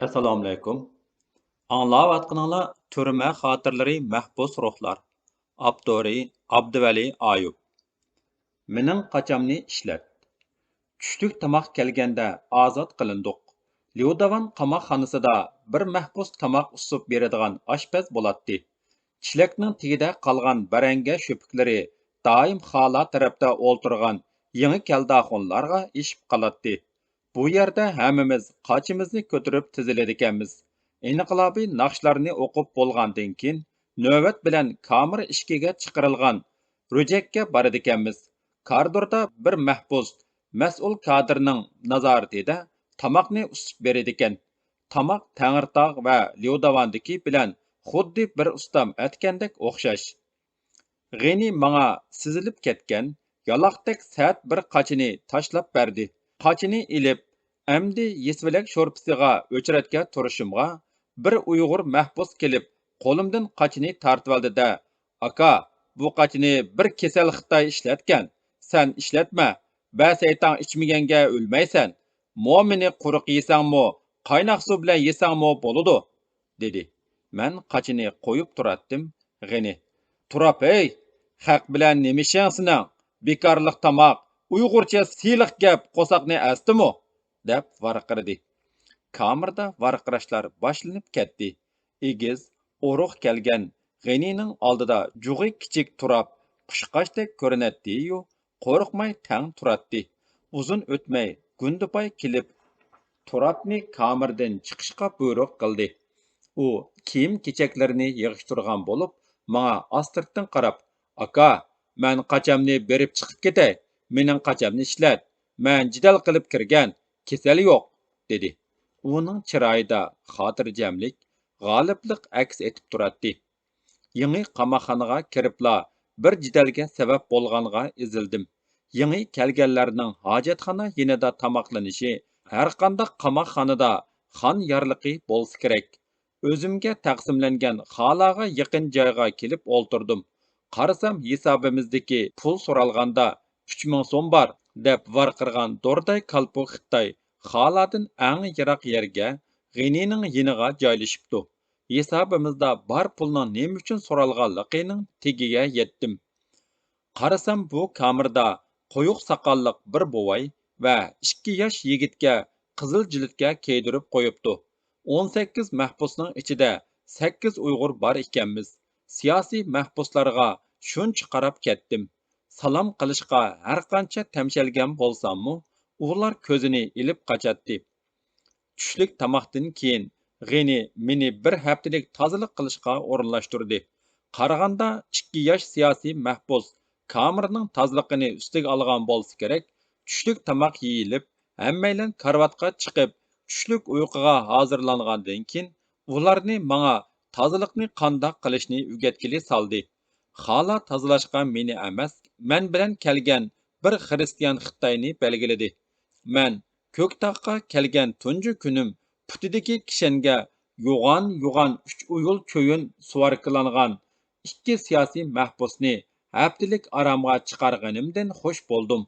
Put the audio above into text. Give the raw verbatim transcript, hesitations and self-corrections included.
ئەسسالامۇئەلەيكۇم. ئاڭلاۋاتقىنىڭلار تۈرمە خاتىرىلىرى مەھبۇس روھلار. ئاپتورى ئابدۇۋەلى ئايۇپ. مېنىڭ قاچامنى ئىشلەت. چۈشلۈك تاماق كەلگەندە ئازاد قىلىندۇق. ليۇداۋان قاماقخانىسىدا بىر مەھبۇس تاماق ئۇسسۇپ بېرىدىغان ئاشپەز بولاتتى. چېلەكنىڭ تېگىدە قالغان بەرەڭگە شۆپۈكلىرى دائىم خالا تەرەپتە ئولتۇرغان يېڭى كەلداخۇنلارغا ئېشىپ قالاتتى. بۇ يەردە ھەممىمىز قاچىمىزنى كۆتۈرۈپ تىزىلىدىكەنمىز. ئىنقىلابىي ناخشىلارنى ئوقۇپ بولغاندىن كېيىن، نۆۋەت بىلەن كامېر ئىشىكىگە چىقىرىلغان رۆجەككە بارىدىكەنمىز. كارىدوردا بىر مەھبۇس مەسئۇل كادىرنىڭ نازارىتىدە تاماقنى ئۇسسۇپ بېرىدىكەن. تاماق تەڭرىتاغ ۋە ليۇداۋاندىكى بىلەن خۇددى بىر ئۇستام ئەتكەندەك ئوخشاش. غېنى ماڭا سىزىلىپ كەتكەن يالاقتەك سەت بىر قاچىنى تاشلاپ بەردى. قاچىنى ئېلىپ، ئەمدى يېسىۋېلەك شورپىسىغا ئۆچرەتكە تۇرۇشۇمغا، بىر ئۇيغۇر مەھبۇس كېلىپ، قولۇمدىن قاچىنى تارتىۋالدى-دە، «ئاكا، بۇ قاچىنى بىر كېسەل خىتاي ئىشلەتكەن، سەن ئىشلەتمە، بەسەيتاڭ ئىچمىگەنگە ئۆلمەيسەن، مومىنى قۇرۇق يېسەڭمۇ، قايناق سۇ بىلەن يېسەڭمۇ بولىدۇ» دېدى. مەن قاچىنى قويۇپ تۇراتتىم. غېنى، «تۇراپ ھەي! خەق بىلەن نېمە ئىشىڭ سېنىڭ؟ بىكارلىق تاماق، ئۇيغۇرچە سىلىق گەپ قورساقنى ئەزدىمۇ؟» دەپ ۋارقىرىدى. كامېردا ۋارقىراشلار باشلىنىپ كەتتى. ئېگىز، ئورۇق كەلگەن غېنىنىڭ ئالدىدا جۇغى كىچىك تۇراپ قۇشقاچتەك كۆرۈنەتتى-يۇ، قورقماي تەڭ تۇراتتى. ئۇزۇن ئۆتمەي گۇندىپاي كېلىپ، تۇراپنى كامېردىن چىقىشقا بۇيرۇق قىلدى. ئۇ كىيىم-كېچەكلىرىنى يىغىشتۇرغان بولۇپ، ماڭا ئاستىرتتىن قاراپ، «ئاكا، مەن قاچامنى بېرىپ چىقىپ كېتەي، مېنىڭ قاچامنى ئىشلەت، مەن جېدەل قىلىپ كىرگەن، كېسەل يوق» دېدى. ئۇنىڭ چىرايىدا خاتىرجەملىك، غالىبلىق ئەكس ئېتىپ تۇراتتى. يېڭى قاماقخانىغا كىرىپلا بىر جېدەلگە سەۋەب بولغانغا ئېزىلدىم. يېڭى كەلگەنلەرنىڭ ھاجەتخانا يېنىدا تاماقلىنىشى ھەرقانداق قاماقخانىدا خان يارلىقى بولسا كېرەك. ئۆزۈمگە تەقسىملەنگەن خالاغا يېقىن جايغا كېلىپ ئولتۇردۇم. قارىسام، ھېسابىمىزدىكى پۇل سورالغاندا، «ئۈچ مىڭ سوم بار» دەپ ۋارقىرىغان دورداي كالپۇك خىتاي خالادىن ئەڭ يىراق يەرگە، غېنىنىڭ يېنىغا جايلىشىپتۇ. ھېسابىمىزدا بار پۇلنىڭ نېمە ئۈچۈن سورالغانلىقىنىڭ تېگىگە يەتتىم. قارىسام، بۇ كامېردا قويۇق ساقاللىق بىر بوۋاي ۋە ئىككى ياش يىگىتكە قىزىل جىلىتكە كىيدۈرۈپ قويۇپتۇ. ئون سەككىز مەھبۇسنىڭ ئىچىدە سەككىز ئۇيغۇر بار ئىكەنمىز. سىياسىي مەھبۇسلارغا شۇنچە قاراپ كەتتىم. سالام قىلىشقا ھەرقانچە تەمشەلگەن بولساممۇ، ئۇلار كۆزىنى ئېلىپ قاچاتتى. چۈشلۈك تاماقتىن كېيىن غېنى مېنى بىر ھەپتىلىك تازىلىق قىلىشقا ئورۇنلاشتۇردى. قارىغاندا، ئىككى ياش سىياسىي مەھبۇس كامېرنىڭ تازىلىقىنى ئۈستىگە ئالغان بولسا كېرەك، چۈشلۈك تاماق يېيىلىپ، ھەممەيلەن كارىۋاتقا چىقىپ، چۈشلۈك ئۇيقۇغا ھازىرلانغاندىن كېيىن، ئۇلارنى ماڭا تازىلىقنى قانداق قىلىشنى ئۆگەتكىلى سالدى. خالا تازىلاشقا مېنى ئەمەس، مەن بىلەن كەلگەن بىر خىرىستىيان خىتاينى بەلگىلىدى. مەن كۆكتاغقا كەلگەن تۇنجى كۈنۈم پۇتىدىكى كىشەنگە يوغان-يوغان ئۈچ ئۇيۇل چويۇن سۇۋاركىلانغان ئىككى سىياسىي مەھبۇسنى ھەپتىلىك ئارامغا چىقارغىنىمدىن خوش بولدۇم.